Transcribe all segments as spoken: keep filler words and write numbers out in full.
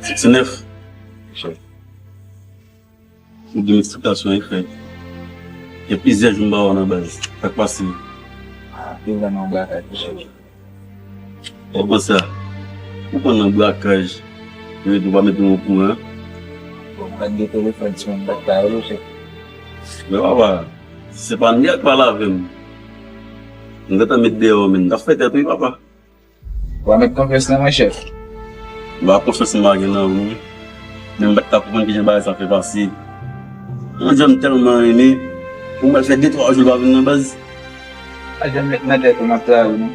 Diznèf. Ou gen eksplikasyon e fè. Gen plizyè jou m pa wè w nan baz. Sa k pase? Te vrèman brakaj, chèf. Kòman sa? Ou konn nan brakaj, yo tou pa mete m okouran? Bon, m pa t gen telefòn sou mwen, m pa t ka rele w, chèf. Men papa, si se pa nèg k pale avè m, m gentan met dèyè w, men m t ap fè tèt ou, papa. Ou pa met konfyans nan mwen, chèf? Ba konfyans m pa gen nan ou, men m pa t ka konprann kijan bagay sa fè pase. Yon jan m tèlman renmen, pou m al fè de twa jou l pa vin nan baz. Pa janm met nan tèt ou m ap travay, non.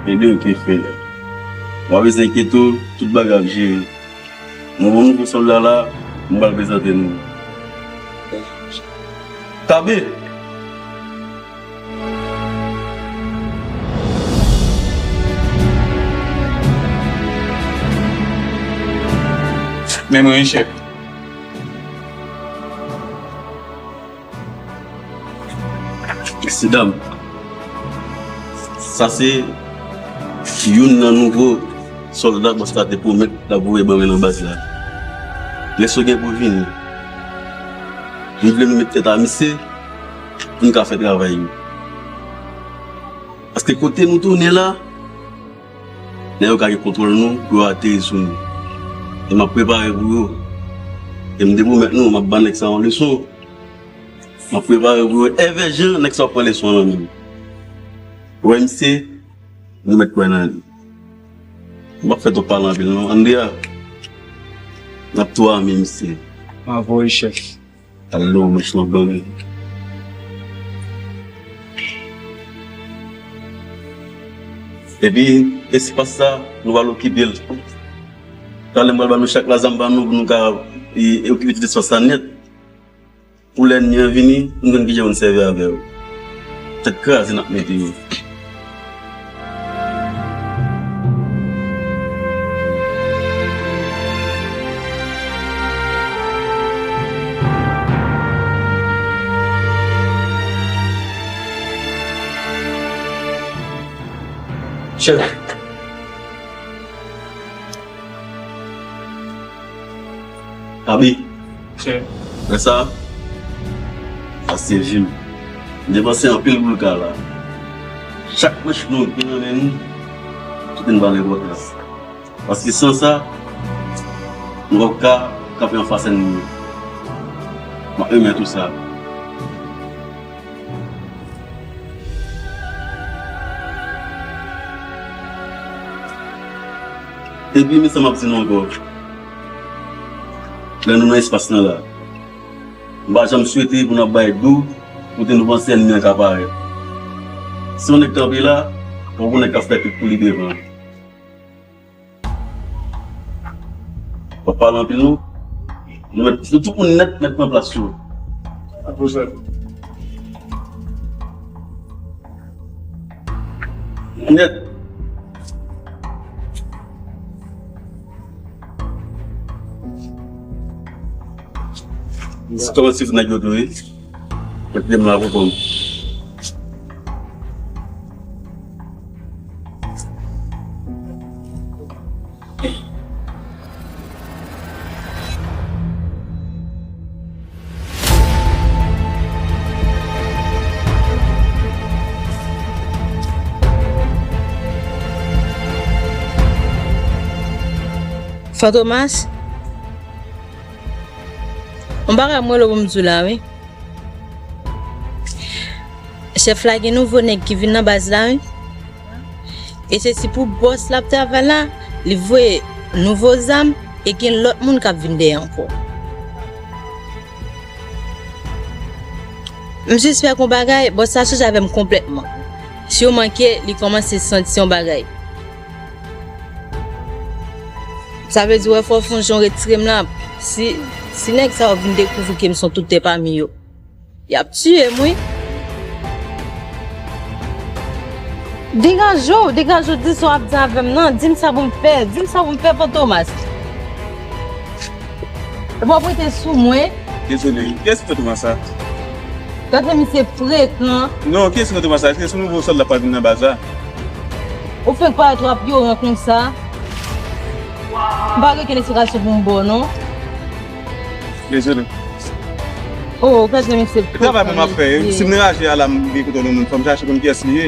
Ebyen, oke, frè. Ou pa bezwen enkyete w, tout bagay ap jere. Mwen, yon nouvo sòlda la, m pral prezante nou. Tabe! Men mwen, chèf. Mesye dam, sa se youn nan nouvo sòlda bòs la te pwomèt l ap voye ban mwen nan baz la. Lè sa gen pou vini. M vle nou met tèt a misye pou n ka fè travay yo. Paske kote nou tounen la, nèg yo ka gen kontwòl nou pou yo ateri sou nou. E m ap prepare pou yo. E m te pwomèt nou, m ap ban nèg sa yon leson. M ap prepare pou yo. Evè jan nèg sa ap pran leson an nan men m. Ou wè misye, nou mèt kwè nan li. M p ap fè twòp pale anpil non. Andrea, n ap tou ame misye. M ap voye chèf. Alo, mechan gang. Epi, espas sa, nou pral okipe l. Talè m pral ban nou chak la zam pa nou pou nou ka, e, e, okipe tout espas sa nèt. Pou lè ènmi an vini, nou konn kijan pou n sèvi avè yo. Tèt kraze n ap mete yo. Chèf. Abi. Chèf. Wè sa? Sa se vi m. M depanse anpil pou l ka la. Chak manch nou gen nan men nou, kite n ba l enpòtans. Paske san sa, nou p ap ka kanpe anfas ènmi yo. M ap remèt ou sa. Epi, men sa m ap di nou ankò. Lè nou nan espas lan la, m pa janm swete pou n ap bay dou kote nou panse ènmi an ka parèt. Si yon nèg kanpe la, fòk yon nèg ka fè tout pou li devan. Pa pale anpil non. Nou mèt, nou tout moun nèt mèt pran plas yo. Apre sa. Nèt. Kòmanse sou nèg yo tou wi. Mèt lè m la pou kòm. Fantomas, yon bagay mwen lè pou m di w la wi. Chèf la gen nouvo nèg ki vin nan baz la wi. E se si pou bòs la ap travay la, li voye nouvo zam e gen lòt moun k ap vin dèyè ankò. M sispèk yon bagay, bòs la chanje avè m konplètman. Si w manke, li kòmanse santi yon bagay. Sa vle di, w wè, fò w fè yon jan w retire m la. Si, si nèg sa yo vin dekouvri ke m se yon tout tè pami yo, y ap tiye m wi. Degaje w, degaje w, di sa w ap di avè m nan, di m sa pou m fè, di m sa pou m fè, Fantomas. Epi w ap rete sou mwen. Dezole, kiyès ki Fantomas sa? Gade misye frekan. Non, kiyès ki Fantomas sa? Èske se nouvo sòlda k pral vin nan baz la? Ou fenk parèt w ap yoran konsa. M pa gen okenn esplikasyon pou m ba w, non. Dezole. Oh, ou ka di mesye. E travay mwen m ap fè. Si m nan raje a la, m gen kote yon moun, fò m chache konn kiyès li ye.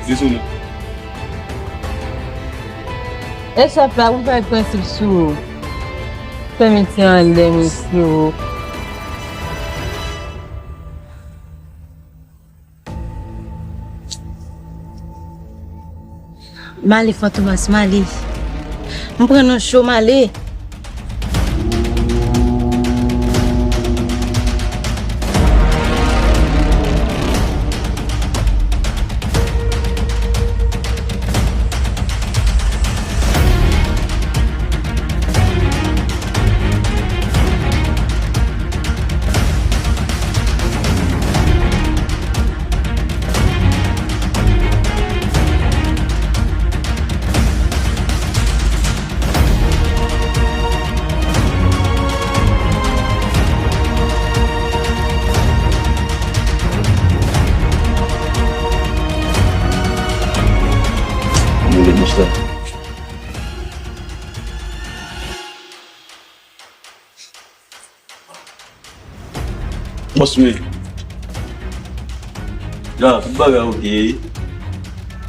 Dezole. E chèf la, ou bay prensip sou ou. Fè metye anlè, mesye. M ale, Fantômas, m ale. M pran nan cho, m ale. Mwen gen bouch la. Bòs mwen. Ya, tout bagay oke.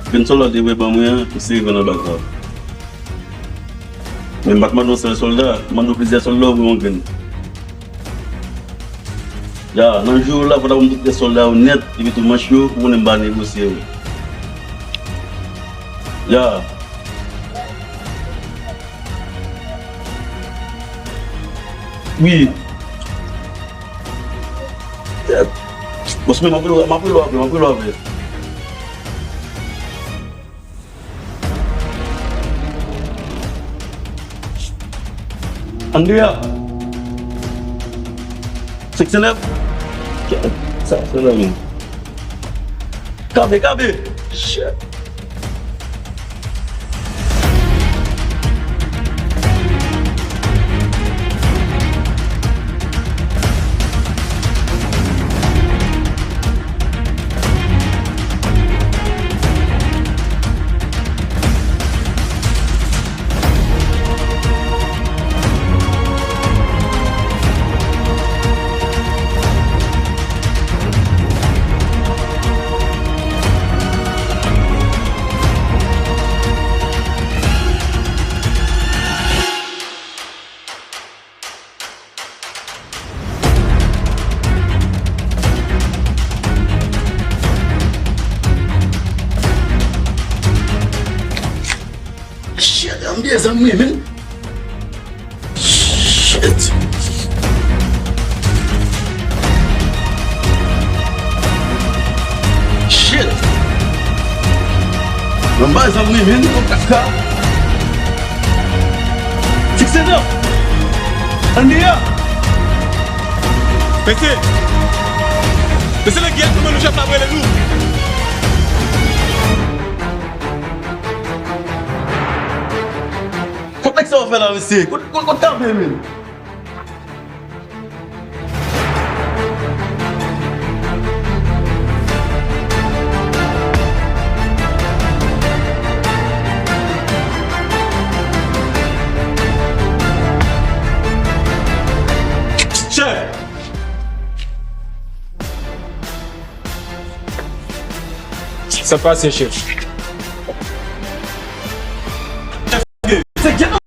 Grenn sòlda w te voye ban mwen an, m sere grenn anba kò a. Men m pa t mande yon sèl sòlda, m mande w plizyè sòlda, w voye yon grenn. Ya, nan jou yo la, fò w ta ban m tout pyès sòlda yo nèt, epi tou manch yo, ou konnen m pa negosye yo. Ya. Wi. Bòs mwen, m ap rele w, m ap rele w apre, m ap rele w apre. Andrea. Senk san nèf. Sa, sa nan men. Kanpe, kanpe. Shit. Shit, an m byen zam mwen, men. Shit. Shit. Nan ba zam mwen, men, yon kaka. Fikse zam. Ann deyò. Mesye. Mesye, lè giyèt kòman nou chèf la prele nou. Kot nèg sa yo fè la, mesye? Kot, kot, kot kanpe, men? Chèf! Sa pase, chèf?